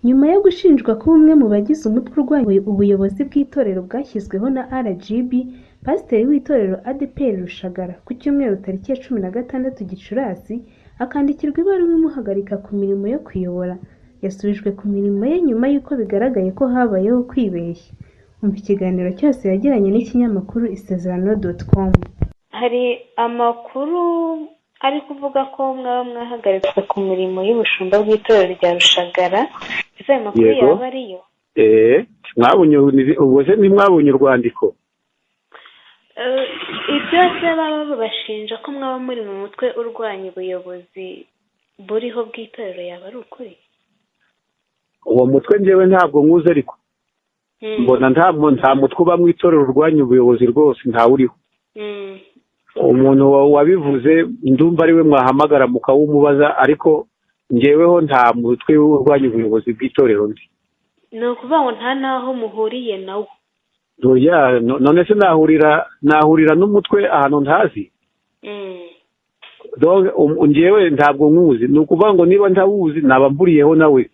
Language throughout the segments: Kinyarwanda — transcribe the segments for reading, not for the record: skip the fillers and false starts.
Nyuma yo gushinjwa kuba umwe mu bagize umutwe urwanya ubuyobozi bw'itorero bwashyizweho na RGB, Pasiteri w'itorero ADEPR Rushagara ku cyumweru tariki ya 16 Gicurasi akandikirwa ibaruwa imuhagarika ku mirimo yo kuyobora, yasubijwe ku mirimo ye nyuma y'uko bigaragaye ko habayeho kwibeshya. Umva ikiganiro cyose yagiranye n'ikinyamakuru Isezerano.com. Hari amakuru ari kuvuga ko mwaba mwahagaritswe ku mirimo y'ubushumba bw'itorero rya Rushagara. Ese ayo makuru Yego. yaba ariyo? Mwabonye ubwo se ntimwabonye urwandiko? Ibyo se baba babashinja ko mwaba muri mu mutwe urwanya ubuyobozi buriho bw'itorero yaba ari ukuri? Uwo mutwe njyewe ntabwo nkuzi, ariko mbona nta mutwe uba mu itorero urwanya ubuyobozi rwose, ntawuriho. Umuntu wabivuze ndumva ari we mwahamagara mukawumubaza, ariko njyeweho nta mutwe urwanya ubuyobozi bw'itorero nzi. Ni ukuvuga ngo nta n'aho muhuriye nawo? Oya, none se nahurira n'umutwe ahantu ntazi? Donc, njyewe ntabwo nkuzi, ni ukuvuga ngo niba ntawuzi naba mburiyeho nawe.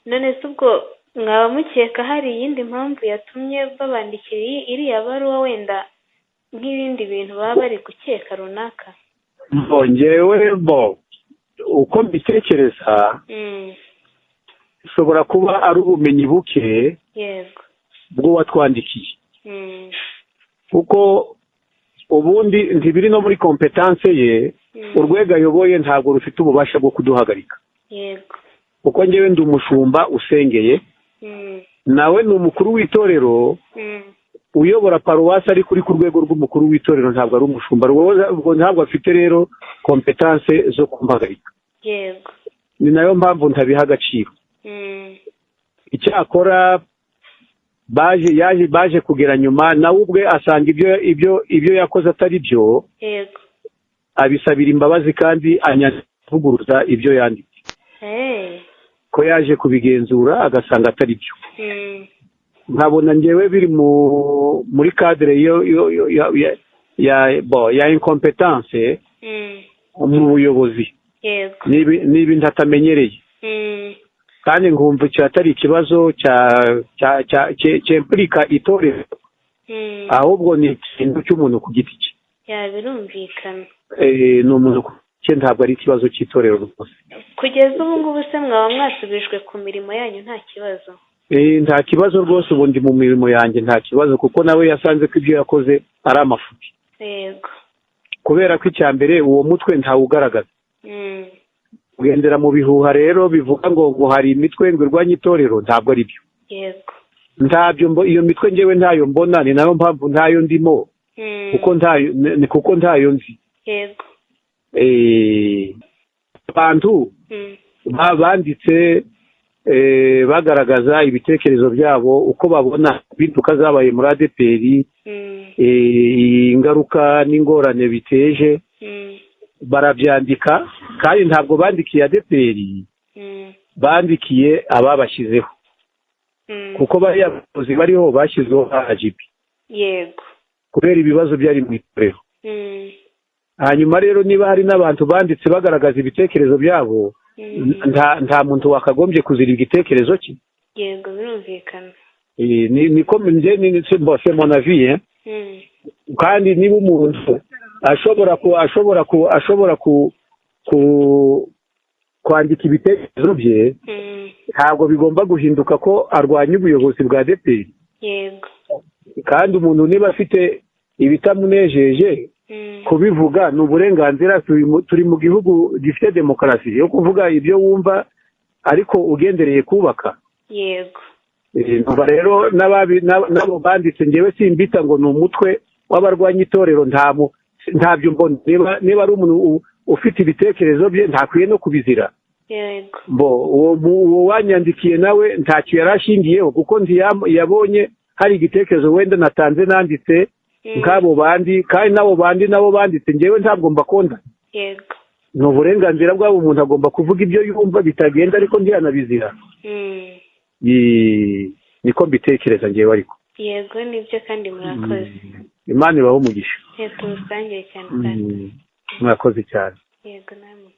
None se ubwo mwaba mukeka hari iyindi mpamvu yatumye babandikira iriya baruwa, wenda nk'ibindi bintu baba bari gukeka runaka? Bo njyewe, bo uko mbitekereza, bishobora kuba ari ubumenyi buke bw'uwatwandikiye, kuko ubundi ntibiri no muri compétence ye. Urwego ayoboye ntabwo rufite ububasha bwo kuduhagarika, kuko njyewe ndi umushumba usengeye, nawe ni umukuru w'itorero uyobora paruwasi, ariko uri ku rwego rw'umukuru w'itorero, ntabwo ari umushumba. Ubwo ntabwo afite rero compétence zo kumuhagarika. Ni nayo mpamvu ntabiha agaciro. Icyakora baje yaje baje kugera nyuma nawe ubwe asanga ibyo yakoze atari byo, abisabira imbabazi kandi anyavuguruza ibyo yanditse, ko yaje kubigenzura agasanga atari byo. Nkabona ngewe biri muri cadre yo yo yo ya ya ya, bo, ya incompétence mu buyobozi, ni ibintu atamenyereye, kandi nkumva icyo atari ikibazo cya cy'impliqua itorero, ahubwo ni ikintu cy'umuntu ku giti cye. Ya, birumvikana. Ni umuntu ku giti cye, ntabwo ari ikibazo cy'itorero rwose. Kugeza ubu ngubu se mwaba mwasubijwe ku mirimo yanyu nta kibazo? Nta kibazo rwose, ubu ndi mu mirimo yanjye nta kibazo, kuko nawe yasanze ko ibyo yakoze ari amafuti, kubera ko icya mbere uwo mutwe ntawugaragaza. Kugendera mu bihuha rero bivuga ngo hari imitwe ngo irwanye itorero, ntabwo ari byo. Ntabyo iyo mitwe ngewe ntayo mbona, ni nayo mpamvu ntayo ndimo, kuko ntayo ni kuko ntayo nzi. Abantu banditse bagaragaza ibitekerezo byabo uko babona impinduka zabaye muri ADEPR, ingaruka n'ingorane biteje, barabyandika, kandi ntabwo bandikiye ADEPR, bandikiye ababashyizeho, kuko bariya bayobozi bariho bashyizweho RGB kubera ibibazo byari mu itorero. Hanyuma rero niba hari n'abantu banditse bagaragaza ibitekerezo byabo, nta muntu wakagombye kuzira igitekerezo cye. Yego, birumvikana. Niko njye bon, c'est mon avis, hein. Kandi niba umuntu ashobora ku kwandika ibitekerezo bye, ntabwo bigomba guhinduka ko arwanya ubuyobozi bwa ADEPR. Kandi umuntu niba afite ibitamunejeje, kubivuga ni uburenganzira. Turi mu gihugu gifite demokarasi yo kuvuga ibyo wumva, ariko ugendereye kubaka. Numva rero n'abo banditse, ngewe simbita ngo ni umutwe w'abarwanya itorero, ntabyo mbona. Niba ari umuntu ufite ibitekerezo bye, ntakwiye no kubizira. Bo uwo wanyandikiye nawe ntacyo yari ashingiyeho, kuko yabonye hari igitekerezo wenda natanze nanditse nk'abo bandi, kandi n'abo bandi nabo banditse ngewe ntabwo mbakunda. Ni uburenganzira bwabo, umuntu agomba kuvuga ibyo yumva bitagenda, ariko ntiyanabizira. Niko mbitekereza ngewe ariko. Yego, nibyo, kandi murakoze. Imana ibahe umugisha. Tuwusangire cyane kandi. Murakoze cyane. Yego, namwe.